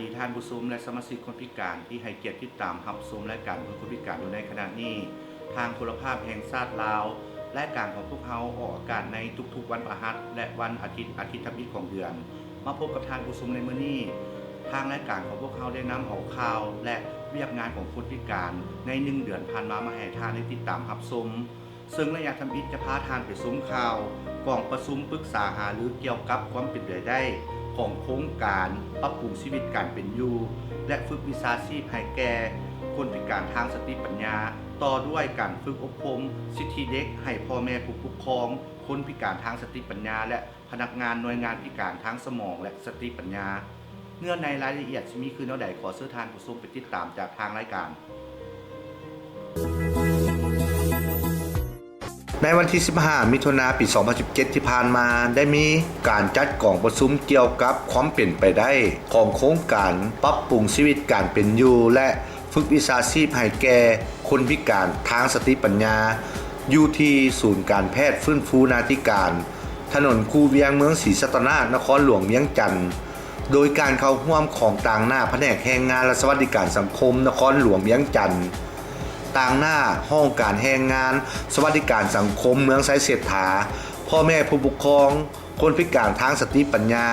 ດີທ່ານຜູ້ຊົມ ແລະ ສະມາຊິກຄົນພິການທີ່ໃຫ້ກຽດຕິດຕາມຮັບຊົມລາຍການເພື່ອຄົນພິການຢູ່ໃນຂະນະນີ້. ທາງໂທລະພາບແຫ່ງຊາດລາວ, ລາຍການຂອງພວກເຮົາອອກອາກາດໃນທຸກໆວັນພະຫັດ ແລະ ວັນອາທິດ, ອາທິດທຳອິດຂອງເດືອນ. ມາພົບກັບທ່ານຜູ້ຊົມໃນມື້ນີ້, ທາງລາຍການຂອງພວກເຮົາໄດ້ນຳເອົາຂ່າວ ແລະ ວຽກງານຂອງຄົນພິການໃນໜຶ່ງເດືອນຜ່ານມາ ມາໃຫ້ທ່ານໄດ້ຕິດຕາມຮັບຊົມ. ເຊິ່ງໄລຍະທຳອິດຈະພາທ່ານໄປຊົມຂ່າວກອງປະຊຸມປຶກສາຫາລືກ່ຽວກັບຄວາມເປັນໄປໄດ້ຂອງໂຄງການປັບປຸງຊີວິດການເປັນຢູ່ ແລະ ຝຶກວິຊາຊີບໃຫ້ແກ່ຄົນພິການທາງສະຕິປັນຍາ, ຕໍ່ດ້ວຍການຝຶກອົບຮົມສິດທິເດັກໃຫ້ພໍ່ແມ່ຜູ້ປົກຄອງຄົນພິການທາງສະຕິປັນຍາ ແລະ ພະນັກງານໜ່ວຍງານພິການທາງສະໝອງ ແລະ ສະຕິປັນຍາ. ເນື້ອໃນລາຍລະອຽດຊິມີຄືແນວໃດ, ຂໍເຊີນທ່ານຜູ້ຊົມໄປຕິດຕາມຈາກທາງລາຍການ. ໃນວັນທີສິບຫ້າ ມິຖຸນາ ປີສອງພັນສິບເຈັດ ທີ່ຜ່ານມາ, ໄດ້ມີການຈັດກອງປະຊຸມກ່ຽວກັບຄວາມເປັນໄປໄດ້ຂອງໂຄງການປັບປຸງຊີວິດການເປັນຢູ່ ແລະ ຝຶກວິຊາຊີບໃຫ້ແກ່ຄົນພິການທາງສະຕິປັນຍາ ຢູ່ທີ່ສູນການແພດຟື້ນຟູນາທິການ ຖະໜົນຄູວຽງ ເມືອງສີສັດຕະນາກ ນະຄອນຫຼວງວຽງຈັນ, ໂດຍການເຂົ້າຮ່ວມຂອງຕາງໜ້າພະແນກແຮງງານ ແລະ ສະຫວັດດີການສັງຄົມນະຄອນຫຼວງວຽງຈັນ, ຕາງໜ້າຫ້ອງການແຮງງານ ສະຫວັດດີການສັງຄົມເມືອງໄຊເສດຖາ, ພໍ່ແມ່ຜູ້ປົກຄອງຄົນພິການທາງສະຕິປັນຍາ,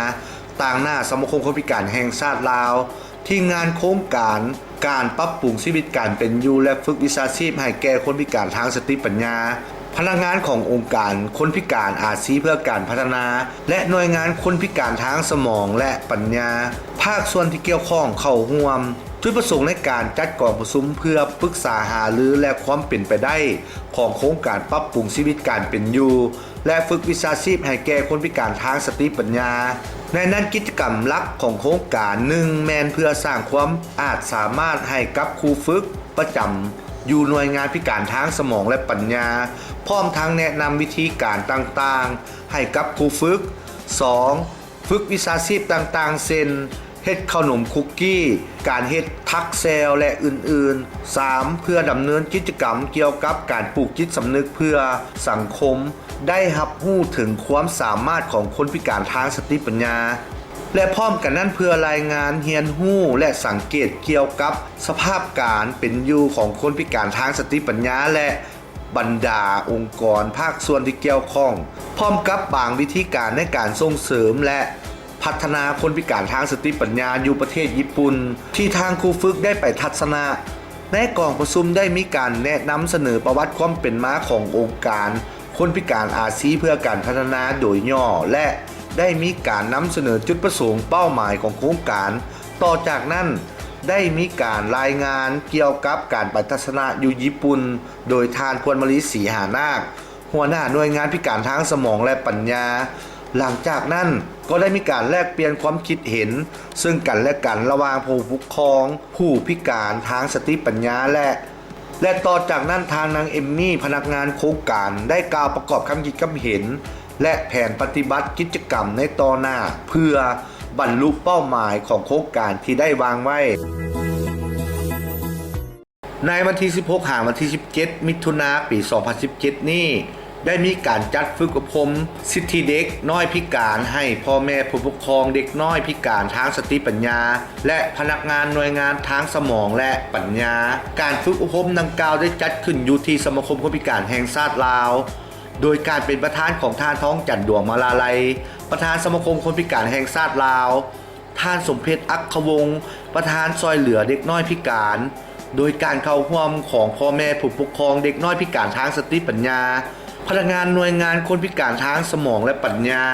ຕາງໜ້າສະມາຄົມຄົນພິການແຫ່ງຊາດລາວ, ທີມງານໂຄງການການປັບປຸງຊີວິດການເປັນຢູ່ ແລະ ຝຶກວິຊາຊີບໃຫ້ແກ່ຄົນພິການທາງສະຕິປັນຍາ, ພະນັກງານຂອງອົງການຄົນພິການອາຊີເພື່ອການພັດທະນາ ແລະ ໜ່ວຍງານຄົນພິການທາງສະໝອງ ແລະ ປັນຍາ, ພາກສ່ວນທີ່ກ່ຽວຂ້ອງເຂົ້າຮ່ວມ. ຈຸດປະສົງໃນການຈັດກອງປະຊຸມເພື່ອປຶກສາຫາລື ແລະ ຄວາມເປັນໄປໄດ້ຂອງໂຄງການປັບປຸງຊີວິດການເປັນຢູ່ ແລະ ຝຶກວິຊາຊີບໃຫ້ແກ່ຄົນພິການທາງສະຕິປັນຍາ. ໃນນັ້ນ, ກິດຈະກຳຫຼັກຂອງໂຄງການ ໜຶ່ງ ແມ່ນເພື່ອສ້າງຄວາມອາດສາມາດໃຫ້ກັບຄູຝຶກປະຈຳຢູ່ໜ່ວຍງານພິການທາງສະໝອງ ແລະ ປັນຍາ, ພ້ອມທັງແນະນຳວິທີການຕ່າງໆໃຫ້ກັບຄູຝຶກ. ສອງ ຝຶກວິຊາຊີບຕ່າງໆ ເຊັ່ນ ເຮັດເຂົ້າໜົມຄຸກກີ້, ການເຮັດຖັກແຊວ ແລະ ອື່ນໆ. ສາມ ເພື່ອດຳເນີນກິດຈະກຳກ່ຽວກັບການປູກຈິດສຳນຶກເພື່ອສັງຄົມ, ໄດ້ຮັບຮູ້ເຖິງຄວາມສາມາດຂອງຄົນພິການທາງສະຕິປັນຍາ ແລະ ພ້ອມກັນນັ້ນ ເພື່ອລາຍງານຮຽນຮູ້ ແລະ ສັງເກດກ່ຽວກັບສະພາບການເປັນຢູ່ຂອງຄົນພິການທາງສະຕິປັນຍາ ແລະ ບັນດາອົງກອນພາກສ່ວນທີ່ກ່ຽວຂ້ອງ, ພ້ອມກັບບາງວິທີການໃນການສົ່ງເສີມ ແລະ ພັດທະນາຄົນພິການທາງສະຕິປັນຍາຢູ່ປະເທດຍີ່ປຸ່ນ ທີ່ທາງຄູຝຶກໄດ້ໄປທັດສະນະ. ໃນກອງປະຊຸມໄດ້ມີການແນະນຳສະເໜີປະຫວັດຄວາມເປັນມາຂອງອົງການຄົນພິການອາຊີເພື່ອການພັດທະນາໂດຍຫຍໍ້ ແລະ ໄດ້ມີການນຳສະເໜີຈຸດປະສົງ, ເປົ້າໝາຍຂອງໂຄງການ. ຕໍ່ຈາກນັ້ນ ໄດ້ມີການລາຍງານກ່ຽວກັບການໄປທັດສະນະຢູ່ຍີ່ປຸ່ນ ໂດຍທ່ານ ພວນມະລີ ສີຫານາກ, ຫົວໜ້າໜ່ວຍງານພິການທາງສະໝອງ ແລະ ປັນຍາ. ຫຼັງຈາກນັ້ນກໍໄດ້ມີການແລກປ່ຽນຄວາມຄິດເຫັນເຊິ່ງກັນ ແລະ ກັນ ລະຫວ່າງຜູ້ປົກຄອງຜູ້ພິການທາງສະຕິປັນຍາ ແລະ ແລະ ຕໍ່ຈາກນັ້ນ ທາງນາງ ເອມມີ ພະນັກງານໂຄງການ ໄດ້ກ່າວປະກອບຄຳຄິດຄຳເຫັນ ແລະ ແຜນປະຕິບັດກິດຈະກຳໃນຕໍ່ໜ້າ ເພື່ອບັນລຸເປົ້າໝາຍຂອງໂຄງການທີ່ໄດ້ວາງໄວ້. ໃນວັນທີສິບຫົກ ຫາ ວັນທີສິບເຈັດ ມິຖຸນາ ປີສອງພັນສິບເຈັດນີ້ ໄດ້ມີການຈັດຝຶກອົບຮົມສິດທິເດັກນ້ອຍພິການໃຫ້ພໍ່ແມ່ຜູ້ປົກຄອງເດັກນ້ອຍພິການທາງສະຕິປັນຍາ ແລະ ພະນັກງານໜ່ວຍງານທາງສະໝອງ ແລະ ປັນຍາ. ການຝຶກອົບຮົມດັ່ງກ່າວໄດ້ຈັດຂຶ້ນຢູ່ທີ່ສະມາຄົມຄົນພິການແຫ່ງຊາດລາວ ໂດຍການເປັນປະທານຂອງທ່ານ ທອງຈັນ ດວງມາລາໄລ, ປະທານສະມາຄົມຄົນພິການແຫ່ງຊາດລາວ, ທ່ານ ສົມເພັດ ອັກຂະວົງ, ປະທານຊ່ອຍເຫຼືອເດັກນ້ອຍພິການ, ໂດຍການເຂົ້າຮ່ວມຂອງພໍ່ແມ່ຜູ້ປົກຄອງເດັກນ້ອຍພິການທາງສະຕິປັນຍາ, ພະນັກງານໜ່ວຍງານຄົນພິການທາງສະໝອງ ແລະ ປັນຍາ,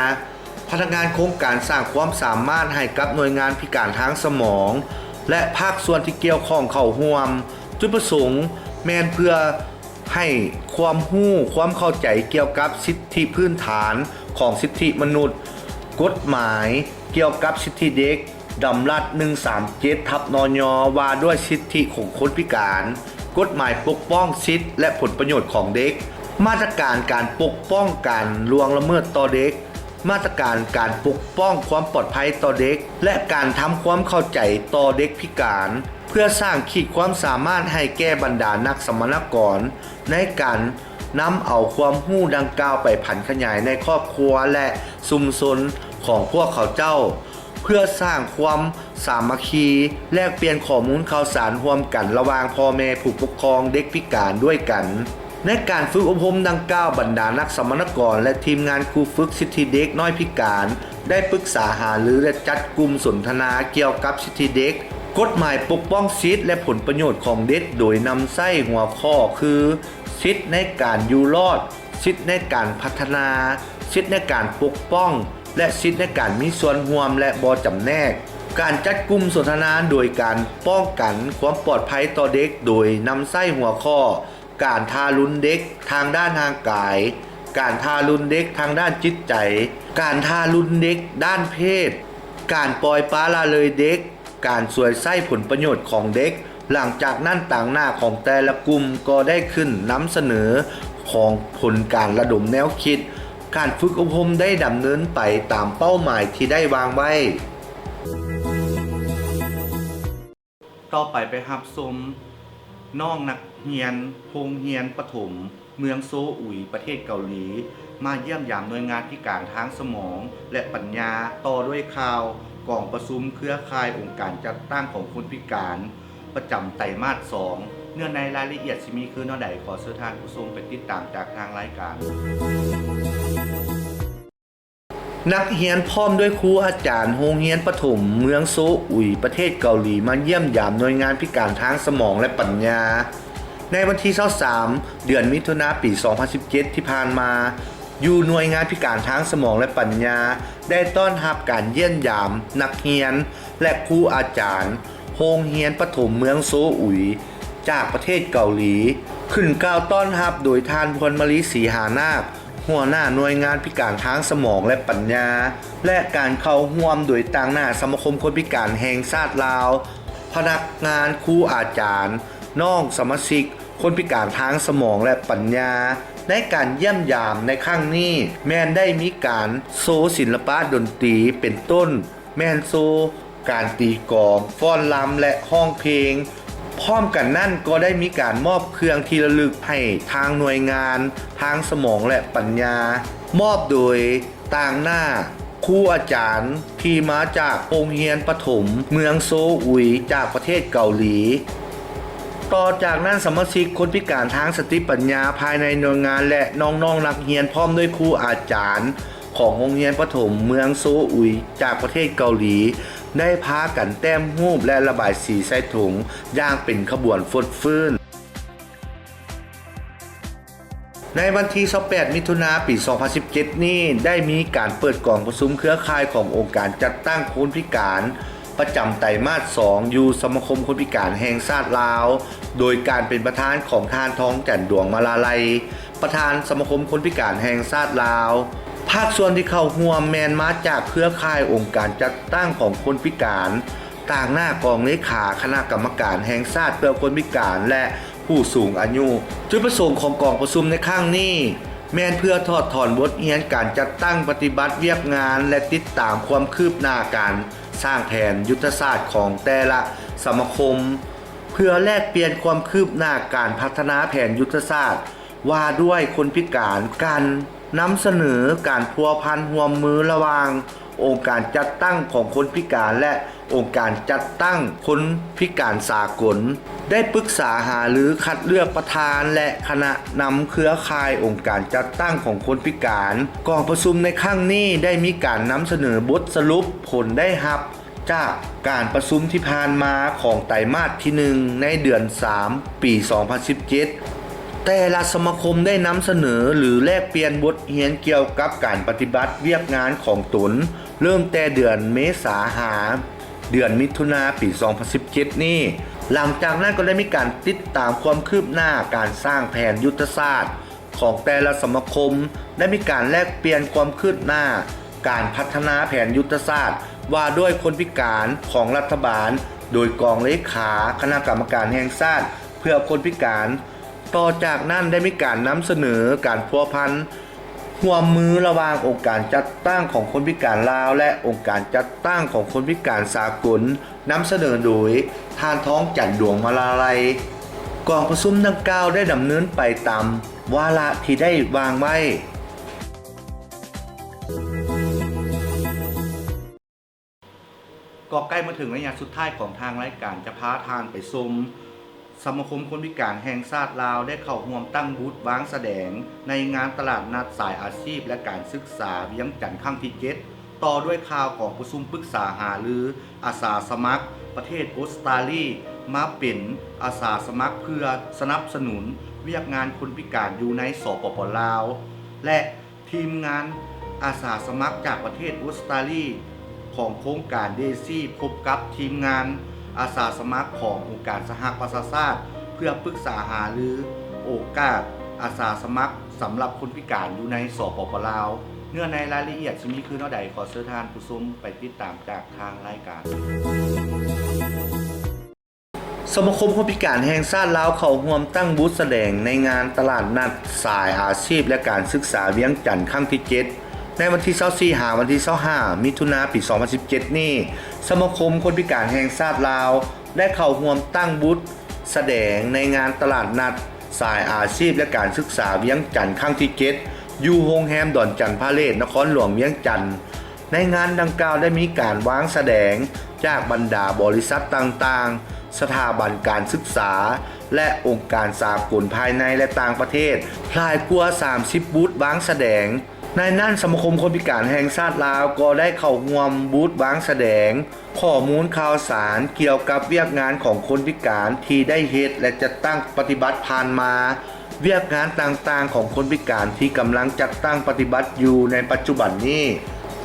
ພະນັກງານໂຄງການສ້າງຄວາມສາມາດໃຫ້ກັບໜ່ວຍງານພິການທາງສະໝອງ ແລະ ພາກສ່ວນທີ່ກ່ຽວຂ້ອງເຂົ້າຮ່ວມ. ຈຸດປະສົງແມ່ນເພື່ອ ໃຫ້ຄວາມຮູ້ຄວາມເຂົ້າໃຈກ່ຽວກັບສິດທິພື້ນຖານຂອງສິດທິມະນຸດ, ກົດໝາຍກ່ຽວກັບສິດທິເດັກ, ດຳລັດ ໜຶ່ງສາມເຈັດ ທັບ ນຍ ວ່າດ້ວຍສິດທິຂອງຄົນພິການ, ກົດໝາຍປົກປ້ອງສິດ ແລະ ຜົນປະໂຫຍດຂອງເດັກ, ມາດຕະການການປົກປ້ອງການລ່ວງລະເມີດຕໍ່ເດັກ, ມາດຕະການການປົກປ້ອງຄວາມປອດໄພຕໍ່ເດັກ ແລະ ການທຳຄວາມເຂົ້າໃຈຕໍ່ເດັກພິການ ເພື່ອສ້າງຂີດຄວາມສາມາດໃຫ້ແກ່ບັນດານັກສຳມະນາກອນ ໃນການນຳເອົາຄວາມຮູ້ດັ່ງກ່າວໄປຜັນຂະຫຍາຍໃນຄອບຄົວ ແລະ ຊຸມຊົນຂອງພວກເຂົາເຈົ້າ ເພື່ອສ້າງຄວາມ ສາມັກຄີ, ແລກປ່ຽນຂໍ້ມູນຂ່າວສານຮ່ວມກັນລະຫວ່າງພໍ່ແມ່ຜູ້ປົກຄອງເດັກພິການດ້ວຍກັນ. ໃນການຝຶກອົບຮົມດັ່ງກ່າວ, ບັນດານັກສຳມະນາກອນ ແລະ ທີມງານຄູຝຶກສິດທິເດັກນ້ອຍພິການ ໄດ້ປຶກສາຫາລື ແລະ ຈັດກຸ່ມສົນທະນາກ່ຽວກັບສິດທິເດັກ, ກົດໝາຍປົກປ້ອງສິດ ແລະ ຜົນປະໂຫຍດຂອງເດັກ, ໂດຍນຳໃຊ້ຫົວຂໍ້ຄື ສິດໃນການຢູ່ລອດ, ສິດໃນການພັດທະນາ, ສິດໃນການປົກປ້ອງ ແລະ ສິດໃນການມີສ່ວນຮ່ວມ ແລະ ບໍ່ຈຳແນກ. ການຈັດກຸ່ມສົນທະນາໂດຍການປ້ອງກັນຄວາມປອດໄພຕໍ່ເດັກ ໂດຍນຳໃຊ້ຫົວຂໍ້ ການທາລຸນເດັກທາງດ້ານຮ່າງກາຍ, ການທາລຸນເດັກທາງດ້ານຈິດໃຈ, ການທາລຸນເດັກດ້ານເພດ, ການປ່ອຍປະລະເລີຍເດັກ, ການສວຍໃຊ້ຜົນປະໂຫຍດຂອງເດັກ. ຫຼັງຈາກນັ້ນ, ຕາງໜ້າຂອງແຕ່ລະກຸ່ມກໍໄດ້ຂຶ້ນນຳສະເໜີຂອງຜົນການລະດົມແນວຄິດ. ການຝຶກອົບຮົມໄດ້ດຳເນີນໄປຕາມເປົ້າໝາຍທີ່ໄດ້ວາງໄວ້. ຕໍ່ໄປໄປຮັບຊົມນ້ອງນັກຮຽນໂຮງຮຽນປະຖົມເມືອງໂຊອຸຍ ປະເທດເກົາຫຼີ ມາຢ້ຽມຢາມໜ່ວຍງານພິການທາງສະໝອງ ແລະ ປັນຍາ, ຕໍ່ດ້ວຍຂ່າວກອງປະຊຸມເຄືອຂ່າຍອົງການຈັດຕັ້ງຂອງຄົນພິການ ປະຈຳໄຕມາດສອງ. ເນື້ອໃນລາຍລະອຽດຊິມີຄືແນວໃດ, ຂໍເຊີນທ່ານຜູ້ຊົມໄປຕິດຕາມຈາກທາງລາຍການ. ນັກຮຽນພ້ອມດ້ວຍຄູອາຈານໂຮງຮຽນປະຖົມເມືອງໂຊອຸຍ ປະເທດເກົາຫຼີ ມາຢ້ຽມຢາມໜ່ວຍງານພິການທາງສະໝອງ ແລະ ປັນຍາ. ໃນວັນທີຊາວສາມ ເດືອນມິຖຸນາ ປີສອງພັນສິບເຈັດ ທີ່ຜ່ານມາ, ຢູ່ໜ່ວຍງານພິການທາງສະໝອງ ແລະ ປັນຍາ ໄດ້ຕ້ອນຮັບການຢ້ຽມຢາມນັກຮຽນ ແລະ ຄູອາຈານໂຮງຮຽນປະຖົມເມືອງໂຊອຸຍ ຈາກປະເທດເກົາຫຼີ. ຂຶ້ນກ່າວຕ້ອນຮັບໂດຍທ່ານ ພວນມະລີ ສີຫານາກ, ຫົວໜ້າໜ່ວຍງານພິການທາງສະໝອງ ແລະ ປັນຍາ ແລະ ການເຂົ້າຮ່ວມໂດຍຕາງໜ້າສະມາຄົມຄົນພິການແຫ່ງຊາດລາວ, ພະນັກງານ, ຄູອາຈານ, ນ້ອງສະມາຊິກຄົນພິການທາງສະໝອງ ແລະ ປັນຍາ. ໃນການຢ້ຽມຢາມໃນຄັ້ງນີ້ ແມ່ນໄດ້ມີການໂຊສິນລະປະດົນຕີ ເປັນຕົ້ນ ແມ່ນໂຊການຕີກອງ, ຟ້ອນລຳ ແລະ ຮ້ອງເພງ. ພ້ອມກັນນັ້ນກໍໄດ້ມີການມອບເຄື່ອງທີ່ລະລຶກໃຫ້ທາງໜ່ວຍງານທາງສະໝອງ ແລະ ປັນຍາ, ມອບໂດຍຕາງໜ້າຄູອາຈານທີ່ມາຈາກໂຮງຮຽນປະຖົມເມືອງໂຊອຸຍ ຈາກປະເທດເກົາຫຼີ. ຕໍ່ຈາກນັ້ນ, ສະມາຊິກຄົນພິການທາງສະຕິປັນຍາພາຍໃນໜ່ວຍງານ ແລະ ນ້ອງໆນັກຮຽນ ພ້ອມດ້ວຍຄູອາຈານ ຂອງໂຮງຮຽນປະຖົມເມືອງໂຊອຸຍ ຈາກປະເທດເກົາຫຼີ ໄດ້ພາກັນແຕ້ມຮູບ ແລະ ລະບາຍສີໃສ່ຖົງຢ່າງເປັນຂະບວນຟົດຟື້ນ. ໃນວັນທີຊາວແປດ ມິຖຸນາ ປີສອງພັນສິບເຈັດນີ້, ໄດ້ມີການເປີດກອງປະຊຸມເຄືອຂ່າຍຂອງອົງການຈັດຕັ້ງຄົນພິການ ປະຈຳໄຕມາດສອງ ຢູ່ສະມາຄົມຄົນພິການແຫ່ງຊາດລາວ ໂດຍການເປັນປະທານຂອງທ່ານ ທອງຈັນ ດວງມາລາໄລ, ປະທານສະມາຄົມຄົນພິການແຫ່ງຊາດລາວ. ພາກສ່ວນທີ່ເຂົ້າຮ່ວມແມ່ນມາຈາກເຄືອຂ່າຍອົງການຈັດຕັ້ງຂອງຄົນພິການ, ຕາງໜ້າກອງເລຂາຄະນະກຳມະການແຫ່ງຊາດເພື່ອຄົນພິການ ແລະ ຜູ້ສູງອາຍຸ. ຈຸດປະສົງຂອງກອງປະຊຸມໃນຄັ້ງນີ້ ແມ່ນເພື່ອຖອດຖອນບົດຮຽນການຈັດຕັ້ງປະຕິບັດວຽກງານ ແລະ ຕິດຕາມຄວາມຄືບໜ້າການ ສ້າງແຜນຍຸດທະສາດຂອງແຕ່ລະສະມາຄົມ, ເພື່ອແລກປ່ຽນຄວາມຄືບໜ້າການພັດທະນາແຜນຍຸດທະສາດວ່າດ້ວຍຄົນພິການ, ການນຳສະເໜີການພົວພັນຮ່ວມມືລະຫວ່າງອົງການຈັດຕັ້ງຂອງຄົນພິການ ແລະ ອົງການຈັດຕັ້ງຄົນພິການສາກົນ, ໄດ້ປຶກສາຫາລືຄັດເລືອກປະທານ ແລະ ຄະນະນຳເຄືອຂ່າຍອົງການຈັດຕັ້ງຂອງຄົນພິການ. ກອງປະຊຸມໃນຄັ້ງນີ້ໄດ້ມີການນຳສະເໜີບົດສະຫຼຸບຜົນໄດ້ຮັບຈາກການປະຊຸມທີ່ຜ່ານມາຂອງໄຕມາດທີໜຶ່ງ ໃນເດືອນສາມ ປີສອງພັນສິບເຈັດ. ແຕ່ລະສະມາຄົມໄດ້ນຳສະເໜີ ຫຼື ແລກປ່ຽນບົດຮຽນກ່ຽວກັບການປະຕິບັດວຽກງານຂອງຕົນ ເລີ່ມແຕ່ເດືອນເມສາຫາ ເດືອນມິຖຸນາ ປີສອງພັນສິບເຈັດນີ້. ຫຼັງຈາກນັ້ນກໍໄດ້ມີການຕິດຕາມຄວາມຄືບໜ້າການສ້າງແຜນຍຸດທະສາດຂອງແຕ່ລະສະມາຄົມ, ໄດ້ມີການແລກປ່ຽນຄວາມຄືບໜ້າການພັດທະນາແຜນຍຸດທະສາດວ່າດ້ວຍຄົນພິການຂອງລັດຖະບານ ໂດຍກອງເລຂາຄະນະກຳມະການແຫ່ງຊາດເພື່ອຄົນພິການ. ຕໍ່ຈາກນັ້ນໄດ້ມີການນຳສະເໜີການພົວພັນຮ່ວມມືລະຫວ່າງອົງການຈັດຕັ້ງຂອງຄົນພິການລາວ ແລະ ອົງການຈັດຕັ້ງຂອງຄົນພິການສາກົນ, ນຳສະເໜີໂດຍທ່ານ ທອງຈັນ ດວງມາລາໄລ. ກອງປະຊຸມດັ່ງກ່າວໄດ້ດຳເນີນໄປຕາມວາລະທີ່ໄດ້ວາງໄວ້. ກໍໃກ້ມາເຖິງໄລຍະສຸດທ້າຍຂອງທາງລາຍການຈະພາທ່ານໄປຊົມ. ສະມາຄົມຄົນພິການແຫ່ງຊາດລາວ ໄດ້ເຂົ້າຮ່ວມຕັ້ງບູດວາງສະແດງໃນງານຕະຫຼາດນັດສາຍອາຊີບ ແລະ ການສຶກສາວຽງຈັນຄັ້ງທີເຈັດ ຕໍ່ດ້ວຍຂ່າວກອງປະຊຸມປຶກສາຫາລືອາສາສະໝັກປະເທດອົດສະຕາລີ ມາເປັນອາສາສະໝັກເພື່ອສະໜັບສະໜູນວຽກງານຄົນພິການຢູ່ໃນ ສປປ ລາວ ແລະ ທີມງານອາສາສະໝັກຈາກປະເທດອົດສະຕາລີ ຂອງໂຄງການ ເດຊີ ພົບກັບທີມງານອາສາສະໝັກຂອງອົງການສະຫະປະຊາຊາດ ເພື່ອປຶກສາຫາລືໂອກາດອາສາສະໝັກສຳລັບຄົນພິການຢູ່ໃນ ສປປ ລາວ. ເນື້ອໃນລາຍລະອຽດຊິມີຄືແນວໃດ, ຂໍເຊີນທ່ານຜູ້ຊົມໄປຕິດຕາມຈາກທາງລາຍການ. ສະມາຄົມຄົນພິການແຫ່ງຊາດລາວເຂົ້າຮ່ວມຕັ້ງບູດສະແດງໃນງານຕະຫຼາດນັດສາຍອາຊີບ ແລະ ການສຶກສາວຽງຈັນຄັ້ງທີເຈັດ ໃນວັນທີຊາວສີ່ ຫາວັນທີຊາວຫ້າ ມິຖຸນາ ປີສອງພັນສິບເຈັດນີ້. ສະມາຄົມຄົນພິການແຫ່ງຊາດລາວ ໄດ້ເຂົ້າຮ່ວມຕັ້ງບູດສະແດງໃນງານຕະຫຼາດນັດສາຍອາຊີບ ແລະ ການສຶກສາວຽງຈັນຄັ້ງທີເຈັດ ຢູ່ໂຮງແຮມດອນຈັນພາເລດ ນະຄອນຫຼວງວຽງຈັນ. ໃນງານດັ່ງກ່າວໄດ້ມີການວາງສະແດງຈາກບັນດາບໍລິສັດຕ່າງໆ, ສະຖາບັນການສຶກສາ ແລະ ອົງການສາກົນພາຍໃນ ແລະ ຕ່າງປະເທດ ຫຼາຍກວ່າສາມສິບບູດວາງສະແດງ. ໃນນັ້ນ ສະມາຄົມຄົນພິການແຫ່ງຊາດລາວກໍໄດ້ເຂົ້າຮ່ວມບູດວາງສະແດງຂໍ້ມູນຂ່າວສານກ່ຽວກັບວຽກງານຂອງຄົນພິການທີ່ໄດ້ເຮັດ ແລະ ຈັດຕັ້ງປະຕິບັດຜ່ານມາ. ວຽກງານຕ່າງໆຂອງຄົນພິການທີ່ກຳລັງຈັດຕັ້ງປະຕິບັດຢູ່ໃນປັດຈຸບັນນີ້.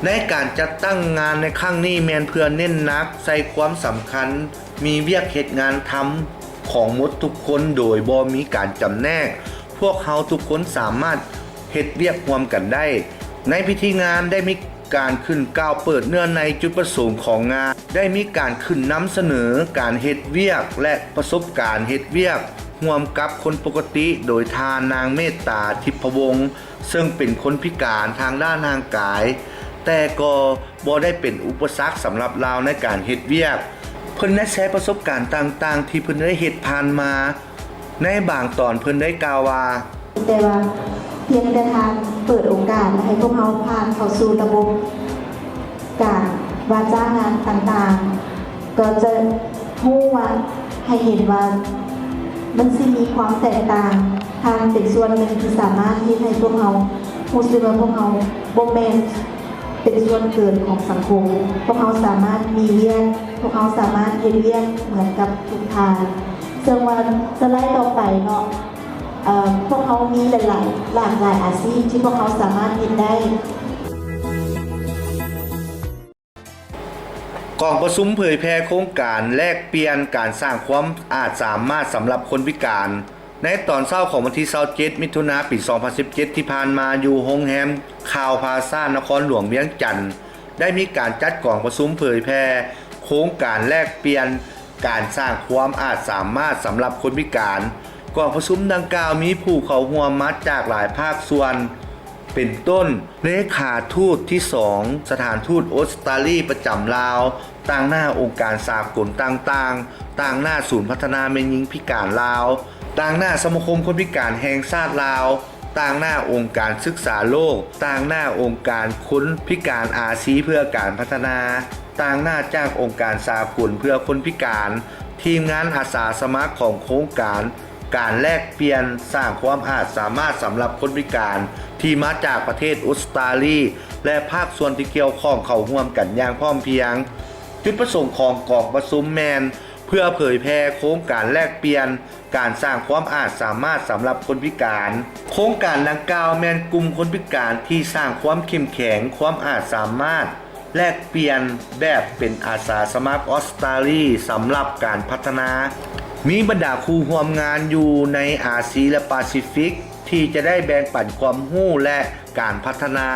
ໃນການຈັດຕັ້ງງານໃນຄັ້ງນີ້ແມ່ນເພື່ອເນັ້ນໜັກໃສ່ຄວາມສຳຄັນມີວຽກເຮັດງານທຳຂອງໝົດທຸກຄົນໂດຍບໍ່ມີການຈຳແນກ. ພວກເຮົາທຸກຄົນສາມາດເຮັດວຽກຮ່ວມກັນໄດ້. ໃນພິທີງານໄດ້ມີ ການຂຶ້ນກ່າວເປີດເນື້ອໃນຈຸດປະສົງຂອງງານ, ໄດ້ມີການຂຶ້ນນຳສະເໜີການເຮັດວຽກ ແລະ ປະສົບການເຮັດວຽກຮ່ວມກັບຄົນປົກກະຕິ ໂດຍທ່ານນາງເມດຕາ ທິບພະວົງ ເຊິ່ງເປັນຄົນພິການທາງດ້ານຮ່າງກາຍ, ແຕ່ກໍບໍ່ໄດ້ເປັນອຸປະສັກສຳລັບລາວໃນການເຮັດວຽກ. ເພິ່ນໄດ້ແຊປະສົບການຕ່າງໆທີ່ເພິ່ນໄດ້ເຮັດຜ່ານມາ ໃນບາງຕອນເພິ່ນໄດ້ກ່າວວ່າ ແຕ່ວ່າພຽງແຕ່ທ່ານເປີດໂອກາດໃຫ້ພວກເຮົາຜ່ານເຂົ້າສູ່ລະບົບການວ່າຈ້າງງານຕ່າງໆ ກໍຈະຮູ້ວ່າ ໃຫ້ເຫັນວ່າມັນຊິມີຄວາມແຕກຕ່າງ. ທ່ານເປັນສ່ວນໜຶ່ງທີ່ສາມາດເຮັດໃຫ້ພວກເຮົາຮູ້ສຶກວ່າພວກເຮົາບໍ່ແມ່ນເປັນສ່ວນເກີນຂອງສັງຄົມ. ພວກເຮົາສາມາດມີວຽກ, ພວກເຮົາສາມາດເຮັດວຽກເໝືອນກັບທຸກທ່ານ. ເຊິ່ງວ່າສະໄລຕໍ່ໄປເນາະ, ເອີ່ ພວກເຮົາມີຫຼາຍໆ ຫຼາກຫຼາຍອາຊີບທີ່ພວກເຮົາສາມາດເຮັດໄດ້. ກອງປະຊຸມເຜີຍແຜ່ໂຄງການແລກປ່ຽນການສ້າງຄວາມອາດສາມາດສຳລັບຄົນພິການ ໃນຕອນເຊົ້າຂອງວັນທີຊາວເຈັດ ມິຖຸນາ ປີສອງພັນສິບເຈັດ ທີ່ຜ່ານມາ ຢູ່ໂຮງແຮມຄາວພາຊາ ນະຄອນຫຼວງວຽງຈັນ ໄດ້ມີການຈັດກອງປະຊຸມເຜີຍແຜ່ໂຄງການແລກປ່ຽນ ການສ້າງຄວາມອາດສາມາດສຳລັບຄົນພິການ. ກອງປະຊຸມດັ່ງກ່າວມີຜູ້ເຂົ້າຮ່ວມມາຈາກຫຼາຍພາກສ່ວນ ເປັນຕົ້ນ ເລຂາທູດທີສອງ ສະຖານທູດອົດສະຕາລີປະຈຳລາວ, ຕາງໜ້າອົງການສາກົນຕ່າງໆ, ຕາງໜ້າສູນພັດທະນາແມ່ຍິງພິການລາວ, ຕາງໜ້າສະມາຄົມຄົນພິການແຫ່ງຊາດລາວ, ຕາງໜ້າອົງການສຶກສາໂລກ, ຕາງໜ້າອົງການຄົນພິການອາຊີເພື່ອການພັດທະນາ, ຕາງໜ້າຈາກອົງການສາກົນເພື່ອຄົນພິການ, ທີມງານອາສາສະໝັກຂອງໂຄງການ ການແລກປ່ຽນສ້າງຄວາມອາດສາມາດສຳລັບຄົນພິການທີ່ມາຈາກປະເທດອົດສະຕາລີ ແລະ ພາກສ່ວນທີ່ກ່ຽວຂ້ອງເຂົ້າຮ່ວມກັນຢ່າງພ້ອມພຽງ. ຈຸດປະສົງຂອງກອງປະຊຸມແມ່ນເພື່ອເຜີຍແຜ່ໂຄງການແລກປ່ຽນ ການສ້າງຄວາມອາດສາມາດສຳລັບຄົນພິການ. ໂຄງການດັ່ງກ່າວແມ່ນກຸ່ມຄົນພິການທີ່ສ້າງຄວາມເຂັ້ມແຂງ, ຄວາມອາດສາມາດ ແລກປ່ຽນແບບເປັນອາສາສະໝັກອົດສະຕາລີສຳລັບການພັດທະນາ. ມີບັນດາຄູ່ຮ່ວມງານຢູ່ໃນອາຊີ ແລະ ປາຊີຟິກ ທີ່ຈະໄດ້ແບ່ງປັນຄວາມຮູ້ ແລະ ການພັດທະນາ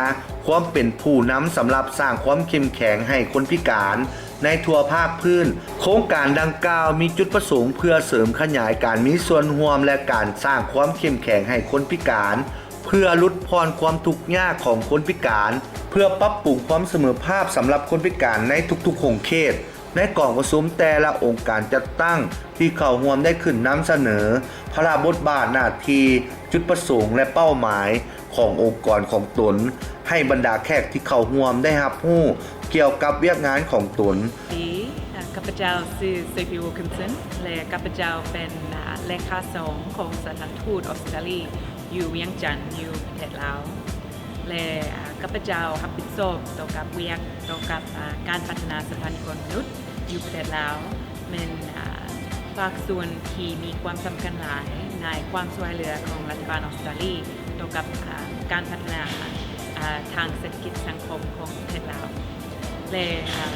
ຄວາມເປັນຜູ້ນຳສຳລັບສ້າງຄວາມເຂັ້ມແຂງໃຫ້ຄົນພິການໃນທົ່ວພາກພື້ນ. ໂຄງການດັ່ງກ່າວມີຈຸດປະສົງເພື່ອເສີມຂະຫຍາຍການມີສ່ວນຮ່ວມ ແລະ ການສ້າງຄວາມເຂັ້ມແຂງໃຫ້ຄົນພິການ ເພື່ອຫຼຸດຜ່ອນຄວາມທຸກຍາກຂອງຄົນພິການ, ເພື່ອປັບປຸງຄວາມສະເໝີພາບສຳລັບຄົນພິການໃນທຸກໆຂົງເຂດ. ໃນກອງປະຊຸມ, ແຕ່ລະອົງການຈັດຕັ້ງທີ່ເຂົ້າຮ່ວມໄດ້ຂຶ້ນນຳສະເໜີພາລະບົດບາດ, ໜ້າທີ່, ຈຸດປະສົງ ແລະ ເປົ້າໝາຍຂອງອົງກອນຂອງຕົນ ໃຫ້ບັນດາແຂກທີ່ເຂົ້າຮ່ວມໄດ້ຮັບຮູ້ ກ່ຽວກັບວຽກງານຂອງຕົນ. ດີ, ເອີ່, ຂ້າພະເຈົ້າຊື່ Sophie Wilkinson ແລະ ຂ້າພະເຈົ້າເປັນ, ເອີ່, ເລຂາສອງຂອງສະຖານທູດອອສເຕຣເລເລຍຢູ່ວຽງຈັນ ຢູ່ປະເທດລາວ ແລະ ເອີ່, ຂ້າພະເຈົ້າຮັບຜິດຊອບຕໍ່ກັບວຽກ, ຕໍ່ກັບ, ເອີ່, ການພັດທະນາສະຖານຄົນມະນຸດ ຢູ່ປະເທດລາວ ແມ່ນ, ເອີ່, ພາກສ່ວນທີ່ມີຄວາມສຳຄັນຫຼາຍໃນຄວາມຊ່ວຍເຫຼືອຂອງລັດຖະບານອອສເຕຣເລເລຍຕໍ່ກັບ, ເອີ່, ການພັດທະນາ, ເອີ່, ທາງເສດຖະກິດສັງຄົມຂອງປະເທດລາວ ແລະ, ເອີ່,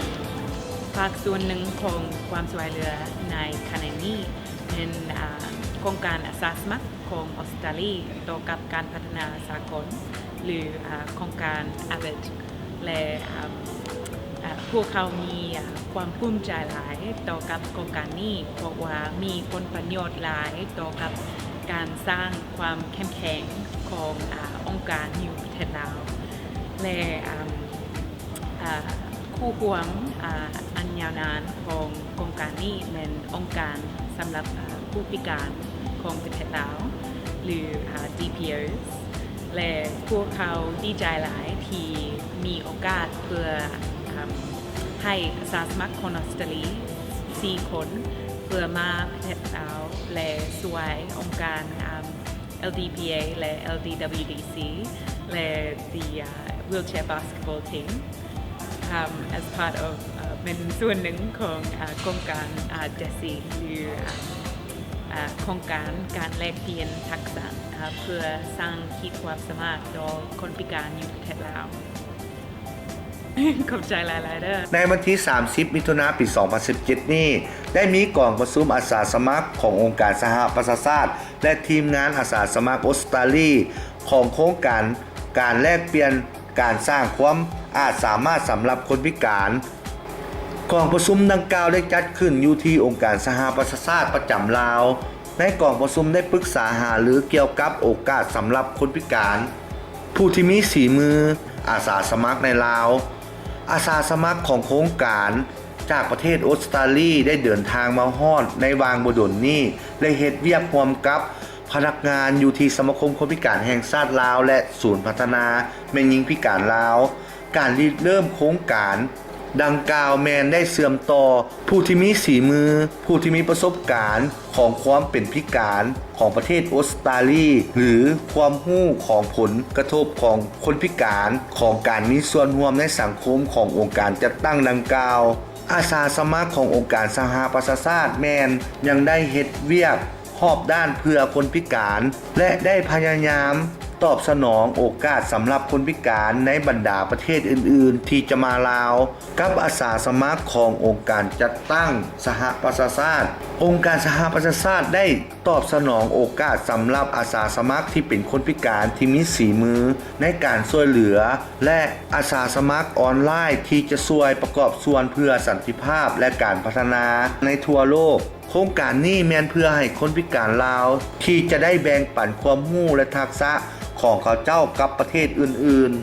ພາກສ່ວນໜຶ່ງຂອງຄວາມຊ່ວຍເຫຼືອໃນຂະແໜງນີ້ແມ່ນ, ເອີ່, ໂຄງການອາສາສະໝັກຂອງອອສເຕຣເລເລຍຕໍ່ກັບການພັດທະນາສາກົນ ຫຼື, ເອີ່, ໂຄງການ AVID ແລະ, ເອີ່, ເອີ່, ພວກເຮົາມີ, ເອີ່, ຄວາມພູມໃຈຫຼາຍຕໍ່ກັບໂຄງການນີ້ ເພາະວ່າມີຜົນປະໂຫຍດຫຼາຍຕໍ່ກັບການສ້າງຄວາມເຂັ້ມແຂງຂອງ, ເອີ່, ອົງການຢູ່ປະເທດລາວ ແລະ, ເອີ່, ເອີ່, ຄູ່ຮ່ວມ, ເອີ່, ອັນຍາວນານຂອງໂຄງການນີ້ແມ່ນອົງການສຳລັບ, ເອີ່, ຜູ້ພິການຂອງປະເທດລາວ ຫຼື, ເອີ່, DPOs ແລະ ພວກເຮົາດີໃຈຫຼາຍທີ່ມີໂອກາດເພື່ອ, ເອີ່ມ, ໃຫ້ອາສາສະໝັກຄົນອອສເຕຣເລເລຍສີ່ຄົນເພື່ອມາປະເທດລາວ ແລະ ຊ່ວຍອົງການ, ເອີ່ມ, LDPA ແລະ LDWDC ແລະ the, uh, wheelchair basketball team, um, as part of, uh, ເປັນສ່ວນໜຶ່ງຂອງ, uh, ໂຄງການ, uh, DESI ຫຼື, uh, uh, ໂຄງການການແລກປ່ຽນທັກສະ, uh, ເພື່ອສ້າງຂີດຄວາມສາມາດຕໍ່ຄົນພິການຢູ່ປະເທດລາວ. ຂອບໃຈຫຼາຍໆເດີ້. ໃນວັນທີສາມສິບ ມິຖຸນາ ປີສອງພັນສິບເຈັດນີ້ ໄດ້ມີກອງປະຊຸມອາສາສະໝັກຂອງອົງການສະຫະປະຊາຊາດ ແລະ ທີມງານອາສາສະໝັກອົດສະຕາລີ ຂອງໂຄງການການແລກປ່ຽນການສ້າງຄວາມອາດສາມາດສຳລັບຄົນພິການ. ກອງປະຊຸມດັ່ງກ່າວໄດ້ຈັດຂຶ້ນຢູ່ທີ່ອົງການສະຫະປະຊາຊາດປະຈຳລາວ. ໃນກອງປະຊຸມໄດ້ປຶກສາຫາລືກ່ຽວກັບໂອກາດສຳລັບຄົນພິການ ຜູ້ທີ່ມີສີມື, ອາສາສະໝັກໃນລາວ. ອາສາສະໝັກຂອງໂຄງການຈາກປະເທດອົດສະຕາລີໄດ້ເດີນທາງມາຮອດໃນຫວ່າງບໍ່ດົນນີ້ ແລະ ເຮັດວຽກຮ່ວມກັບພະນັກງານຢູ່ທີ່ສະມາຄົມຄົນພິການແຫ່ງຊາດລາວ ແລະ ສູນພັດທະນາແມ່ຍິງພິການລາວ. ການລິເລີ່ມໂຄງການດັ່ງກ່າວແມ່ນໄດ້ເຊື່ອມຕໍ່ຜູ້ທີ່ມີສີມື, ຜູ້ທີ່ມີປະສົບການຂອງຄວາມເປັນພິການຂອງປະເທດອົດສະຕາລີ ຫຼື ຄວາມຮູ້ຂອງຜົນກະທົບຂອງຄົນພິການ, ຂອງການມີສ່ວນຮ່ວມໃນສັງຄົມຂອງອົງການຈັດຕັ້ງດັ່ງກ່າວ. ອາສາສະໝັກຂອງອົງການສະຫະປະຊາຊາດແມ່ນຍັງໄດ້ເຮັດວຽກ ຮອບດ້ານເພື່ອຄົນພິການ ແລະ ໄດ້ພະຍາຍາມຕອບສະໜອງໂອກາດສຳລັບຄົນພິການໃນບັນດາປະເທດອື່ນໆທີ່ຈະມາລາວ ກັບອາສາສະໝັກຂອງອົງການຈັດຕັ້ງສະຫະປະຊາຊາດ. ອົງການສະຫະປະຊາຊາດໄດ້ຕອບສະໜອງໂອກາດສຳລັບອາສາສະໝັກທີ່ເປັນຄົນພິການທີ່ມີສີມືໃນການຊ່ວຍເຫຼືອ ແລະ ອາສາສະໝັກອອນລາຍທີ່ຈະຊ່ວຍປະກອບສ່ວນເພື່ອສັນຕິພາບ ແລະ ການພັດທະນາໃນທົ່ວໂລກ. ໂຄງການນີ້ແມ່ນເພື່ອໃຫ້ຄົນພິການລາວທີ່ຈະໄດ້ແບ່ງປັນຄວາມຮູ້ ແລະ ທັກສະຂອງເຂົາເຈົ້າກັບປະເທດອື່ນໆ.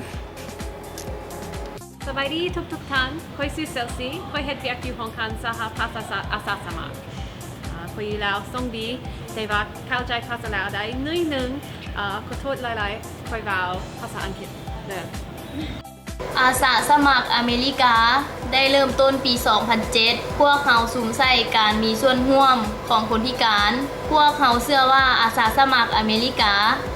ສະບາຍດີທຸກໆທ່ານ, ຂ້ອຍຊື່ Celsi, ຂ້ອຍເຮັດວຽກຢູ່ຫ້ອງການສະຫະປະຊາຊາດອາສາສະໝັກ. ອາ, ຂ້ອຍຢູ່ລາວ ໂຊກດີ, ແຕ່ວ່າເຂົ້າໃຈພາສາລາວໄດ້ໜ້ອຍໜຶ່ງ. ອາ, ຂໍໂທດຫຼາຍໆ, ຂ້ອຍເວົ້າພາສາອັງກິດເດີ້. ອາສາສະໝັກອາເມລິກາໄດ້ເລີ່ມຕົ້ນປີສອງພັນເຈັດ. ພວກເຮົາສຸມໃສ່ການມີສ່ວນຮ່ວມຂອງຄົນພິການ. ພວກເຮົາເຊື່ອວ່າອາສາສະໝັກອາເມລິກາ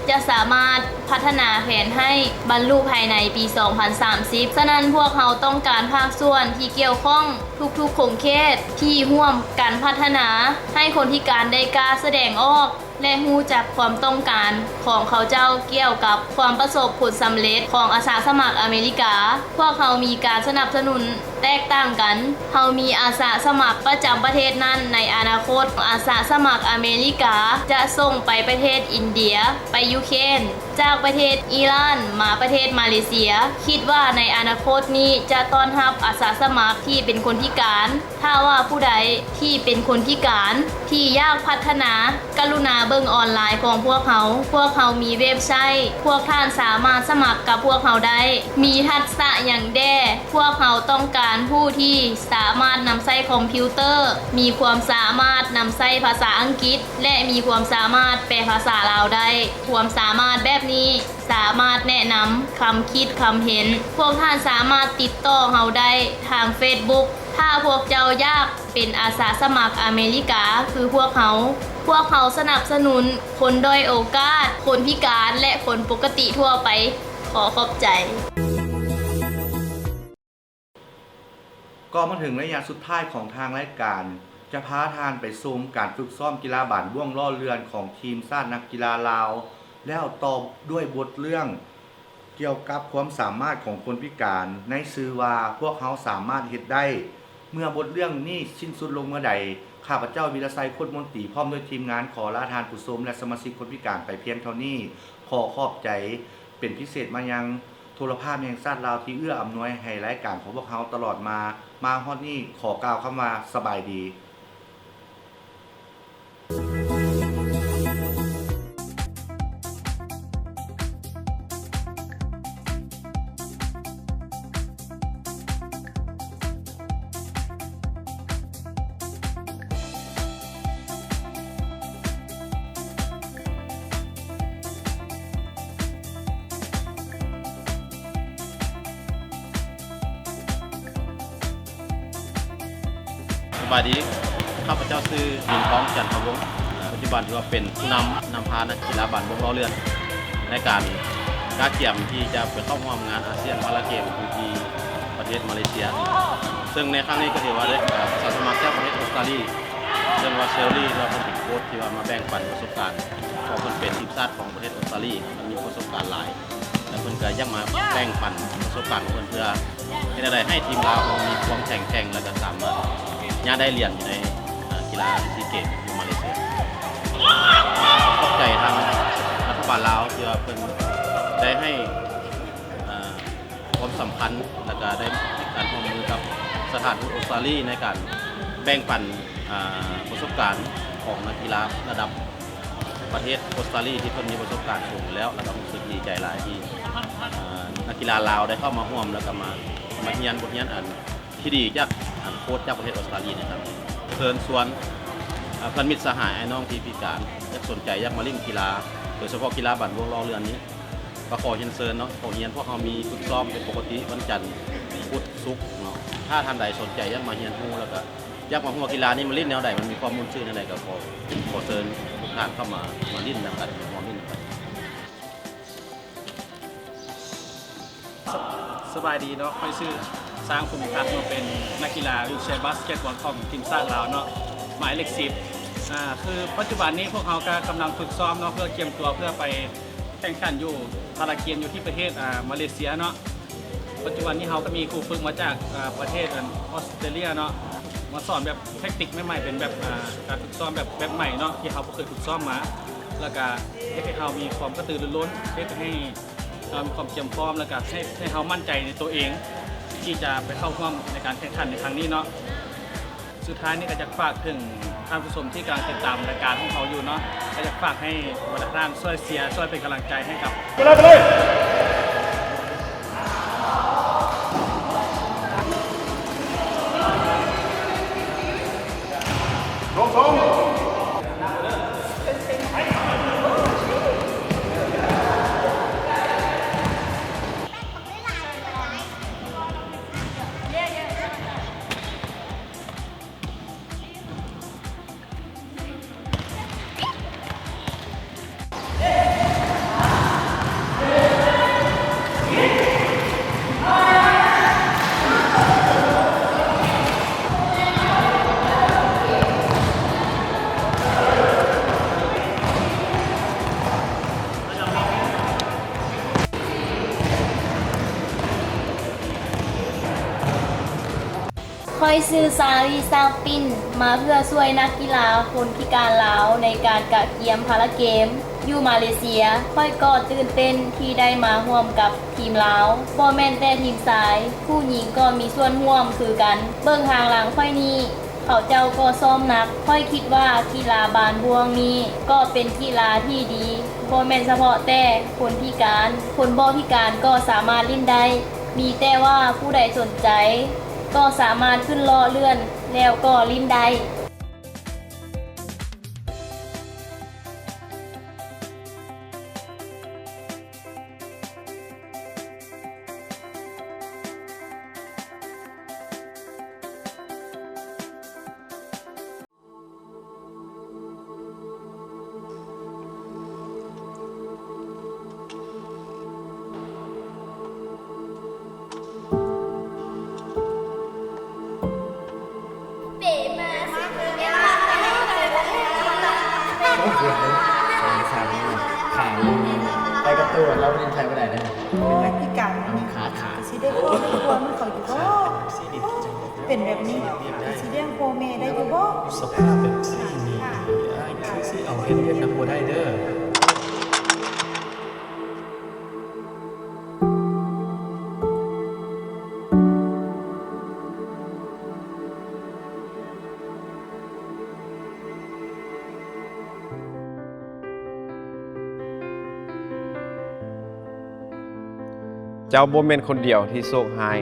ຈະສາມາດພັດທະນາແຜນໃຫ້ບັນລຸພາຍໃນປີສອງພັນສາມສິບ. ສະນັ້ນ, ພວກເຮົາຕ້ອງການພາກສ່ວນທີ່ກ່ຽວຂ້ອງທຸກໆຂົງເຂດທີ່ຮ່ວມກັນພັດທະນາ ໃຫ້ຄົນພິການໄດ້ກ້າສະແດງອອກ ແລະ ຮູ້ຈັກຄວາມຕ້ອງການຂອງເຂົາເຈົ້າກ່ຽວກັບຄວາມປະສົບຜົນສຳເລັດຂອງອາສາສະໝັກອາເມລິກາ. ພວກເຮົາມີການສະໜັບສະໜູນແຕກຕ່າງກັນ. ເຮົາມີອາສາສະໝັກປະຈຳປະເທດນັ້ນໃນອະນາຄົດ. ອາສາສະໝັກອາເມລິກາຈະສົ່ງໄປປະເທດອິນເດຍ, ໄປຢູເຄນ, ຈາກປະເທດອີຣານມາປະເທດມາເລເຊຍ. ຄິດວ່າໃນອະນາຄົດນີ້ຈະຕ້ອນຮັບອາສາສະໝັກທີ່ເປັນຄົນພິການ. ຖ້າວ່າຜູ້ໃດທີ່ເປັນຄົນພິການທີ່ຢາກພັດທະນາ, ກະລຸນາເບິ່ງອອນລາຍຂອງພວກເຮົາ. ພວກເຮົາມີເວັບໄຊ, ພວກທ່ານສາມາດສະໝັກກັບພວກເຮົາໄດ້. ມີທັກສະຫຍັງແດ່? ພວກເຮົາຕ້ອງກາ ທ່ານຜູ້ທີ່ສາມາດນຳໃຊ້ຄອມພິວເຕີ, ມີຄວາມສາມາດນຳໃຊ້ພາສາອັງກິດ ແລະ ມີຄວາມສາມາດແປພາສາລາວໄດ້. ຄວາມສາມາດແບບນີ້ສາມາດແນະນຳຄຳຄິດຄຳເຫັນ. ພວກທ່ານສາມາດຕິດຕໍ່ເຮົາໄດ້ທາງເຟສບຸກ. ຖ້າພວກເຈົ້າຢາກເປັນອາສາສະໝັກອາເມລິກາຄືພວກເຮົາ, ພວກເຮົາສະໜັບສະໜູນຄົນດ້ອຍໂອກາດ, ຄົນພິການ ແລະ ຄົນປົກກະຕິທົ່ວໄປ. ຂໍຂອບໃຈ. ກໍມາເຖິງໄລຍະສຸດທ້າຍຂອງທາງລາຍການ, ຈະພາທ່ານໄປຊົມການຝຶກຊ້ອມກິລາບານບ້ວງລໍ້ເລື່ອນຂອງທີມຊາດນັກກິລາລາວ, ແລ້ວຕໍ່ດ້ວຍບົດເລື່ອງກ່ຽວກັບຄວາມສາມາດຂອງຄົນພິການ ໃນຊື່ວ່າ ພວກເຮົາສາມາດເຮັດໄດ້. ເມື່ອບົດເລື່ອງນີ້ສິ້ນສຸດລົງເມື່ອໃດ, ຂ້າພະເຈົ້າ ວິລະໄຊ ໂຄດມົນຕີ ພ້ອມດ້ວຍທີມງານ ຂໍລາທ່ານຜູ້ຊົມ ແລະ ສະມາຊິກຄົນພິການໄປພຽງເທົ່ານີ້. ຂໍຂອບໃຈເປັນພິເສດມາຍັງ ໂທລະພາບແຫ່ງຊາດລາວ ທີ່ເອື້ອອຳນວຍໃຫ້ລາຍການຂອງພວກເຮົາຕະຫຼອດມາ, ມາຮອດນີ້ ຂໍກ່າວຄຳວ່າສະບາຍດີ. ສະບາຍດີ, ຂ້າພະເຈົ້າຊື່ ເງິນທອງ ຈັນທະວົງ, ປັດຈຸບັນຖືວ່າເປັນຜູ້ນຳ ນຳພານັກກິລາບານບ້ວງລໍ້ເລື່ອນ ໃນການກະກຽມທີ່ຈະໄປເຂົ້າຮ່ວມງານອາຊຽນພາລາເກມຢູ່ທີ່ປະເທດມາເລເຊຍ, ເຊິ່ງໃນຄັ້ງນີ້ກໍຖືວ່າໄດ້ ອາ ອາສາສະໝັກຈາກປະເທດອົດສະຕາລີ ເຊິ່ງວ່າ ເຊີຣີ່ ເພິ່ນເປັນໂຄດທີ່ວ່າມາແບ່ງປັນປະສົບການ ເພາະເພິ່ນເປັນທີມຊາດຂອງປະເທດອົດສະຕາລີ ເພິ່ນມີປະສົບການຫຼາຍ ແລ້ວເພິ່ນກໍຢາກມາແບ່ງປັນປະສົບການຂອງເພິ່ນ ເພື່ອເຮັດແນວໃດໃຫ້ທີມລາວເຮົາມີຄວາມແຂງແກ່ງ ແລ້ວກໍສາມາດຍາດໄດ້ຫຼຽນຢູ່ໃນ ເອີ ກິລາຊີເກມຢູ່ມາເລເຊຍ. ຂອບໃຈທາງລັດຖະບານລາວທີ່ວ່າເພິ່ນໄດ້ໃຫ້ ເອີ ຄວາມສຳຄັນ ແລ້ວກະໄດ້ໃຫ້ການຮ່ວມມືກັບສະຖານທູດອົດສະຕາລີໃນການແບ່ງປັນ ອາ ປະສົບການຂອງນັກກິລາລະດັບປະເທດອົດສະຕາລີ ທີ່ເພິ່ນມີປະສົບການສູງຢູ່ແລ້ວ ແລ້ວກະຮູ້ສຶກດີໃຈຫຼາຍທີ່ ອາ ນັກກິລາລາວໄດ້ເຂົ້າມາຮ່ວມ ແລ້ວກະມາ ມາຮຽນບົດຮຽນອັນທີ່ດີຈາກ ອາ ໂຄດຈາກປະເທດອົດສະຕາລີໃນຄັ້ງນີ້. ເຊີນຊວນ ອາ ເພື່ອນມິດສະຫາຍ ອ້າຍນ້ອງທີ່ພິການ ຢາກສົນໃຈຢາກມາຫຼິ້ນກິລາ ໂດຍສະເພາະກິລາບານບ້ວງລໍ້ເລື່ອນນີ້ ກໍຂໍຮຽນເຊີນເນາະ ເຂົ້າຮຽນ ພວກເຮົາມີຝຶກຊ້ອມເປັນປົກກະຕິ ວັນຈັນ ພຸດ ສຸກເນາະ. ຖ້າທ່ານໃດສົນໃຈຢາກມາຮຽນຮູ້ ແລ້ວກະຢາກມາຮູ້ວ່າກິລານີ້ມັນຫຼິ້ນແນວໃດ ມັນມີຄວາມມ່ວນຊື່ແນວໃດ ກໍຂໍ ຂໍເຊີນທຸກທ່ານເຂົ້າມາ ມາຫຼິ້ນນຳກັນ ມາຮ່ວມຫຼິ້ນນຳກັນ. ສະ ສະບາຍດີເນາະ, ຂ້ອຍຊື່ ຊ້າງ ພົມວິພັດເນາະ, ເປັນນັກກິລາວີວແຊບາສເກັດບອນຂອງທີມຊາດລາວເນາະ, ໝາຍເລກສິບ. ອາ ຄືປັດຈຸບັນນີ້ພວກເຮົາກະກຳລັງຝຶກຊ້ອມເນາະ ເພື່ອກຽມຕົວເພື່ອໄປ ແຂ່ງຂັນຢູ່ພາລາເກມຢູ່ທີ່ປະເທດ ອາ ມາເລເຊຍເນາະ. ປັດຈຸບັນນີ້ເຮົາກໍມີຄູຝຶກມາຈາກ ອາ ປະເທດ ອັນ ອອສເຕຣເລຍເນາະ ມາສອນແບບແທັກຕິກໃໝ່ໆ ເປັນແບບ ອາ ການຝຶກຊ້ອມແບບ ແບບໃໝ່ເນາະ ທີ່ເຮົາບໍ່ເຄີຍຝຶກຊ້ອມມາ ແລ້ວກະເຮັດໃຫ້ເຮົາມີຄວາມກະຕືລືລົ້ນ ເຮັດໃຫ້ເຮົາມີຄວາມກຽມພ້ອມ ແລ້ວກະໃຫ້ ໃຫ້ເຮົາໝັ້ນໃຈໃນຕົວເອງ ທີ່ຈະໄປເຂົ້າຮ່ວມໃນການແຂ່ງຂັນໃນຄັ້ງນີ້ເນາະ. ສຸດທ້າຍນີ້ກໍຢາກຝາກເຖິງທ່ານຜູ້ຊົມທີ່ກຳລັງຕິດຕາມລາຍການຂອງເຮົາຢູ່ເນາະ, ກໍຢາກຝາກໃຫ້ບັນດາທ່ານຊ່ວຍເຊຍ ຊ່ວຍເປັນກຳລັງໃຈໃຫ້ກັບ ໄປເລີຍ ໄປເລີຍ ສອງ ສອງ. ຂ້ອຍຊື່ ຊາລີ ຊາບປິນ ມາເພື່ອຊ່ວຍນັກກິລາຄົນພິການລາວໃນການກະກຽມພາລາເກມຢູ່ມາເລເຊຍ. ຂ້ອຍກໍຕື່ນເຕັ້ນທີ່ໄດ້ມາຮ່ວມກັບທີມລາວ, ບໍ່ແມ່ນແຕ່ທີມຊາຍ, ຜູ້ຍິງກໍມີສ່ວນຮ່ວມຄືກັນ. ເບິ່ງທາງຫຼັງຂ້ອຍນີ້ ເຂົາເຈົ້າກໍຊ້ອມໜັກ. ຂ້ອຍຄິດວ່າກິລາບານບ້ວງນີ້ກໍເປັນກິລາທີ່ດີ, ບໍ່ແມ່ນສະເພາະແຕ່ຄົນພິການ, ຄົນບໍ່ພິການກໍສາມາດຫຼິ້ນໄດ້. ມີແຕ່ວ່າຜູ້ໃດສົນໃຈ ກໍສາມາດຂຶ້ນລໍ້ເລື່ອນ ແລ້ວກໍຫຼິ້ນໄດ້. ໂອ້ຍ ຂາຍຂາຍຂາຍໄປກັບຕົວ ລາວບໍ່ໄດ້ໄທບໍ່ໄດ້ເດ້. ໂອ້ຍ ພິການ ອັນນີ້ຂາຂາ ຊິໄດ້ຄອບໄດ້ຄົວນຳເຂົາຢູ່ບໍ່? ເປັນແບບນີ້ ຊິລ້ຽງພໍ່ແມ່ໄດ້ຢູ່ບໍ່? ສະພາບແບບນີ້ນີ້ ອ້າຍຄືຊິເອົາເຮັດວຽກນຳບໍ່ໄດ້ເດີ້. ເຈົ້າບໍ່ແມ່ນຄົນດຽວທີ່ໂຊກຮ້າຍ.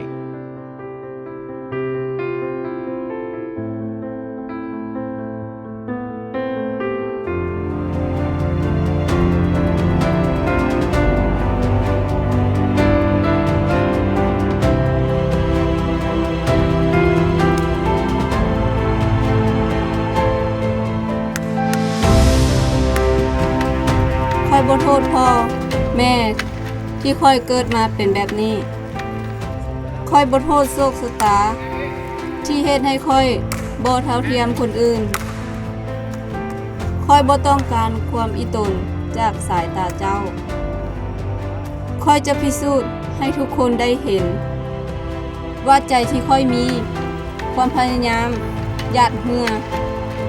ຂ້ອຍບໍ່ໂທດພໍ່ແມ່ ທີ່ຂ້ອຍເກີດມາເປັນແບບນີ້. ຂ້ອຍບໍ່ໂທດໂຊກຊະຕາທີ່ເຮັດໃຫ້ຂ້ອຍບໍ່ເທົ່າທຽມຄົນອື່ນ. ຂ້ອຍບໍ່ຕ້ອງການຄວາມອີ່ຕົນຈາກສາຍຕາເຈົ້າ. ຂ້ອຍຈະພິສູດໃຫ້ທຸກຄົນໄດ້ເຫັນວ່າໃຈທີ່ຂ້ອຍມີ, ຄວາມພະຍາຍາມ, ຫຍາດເຫື່ອ,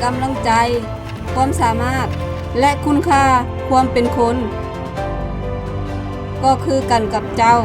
ກຳລັງໃຈ, ຄວາມສາມາດ ແລະ ຄຸນຄ່າຄວາມເປັນຄົນ ກໍຄືກັນກັບເຈົ້າ.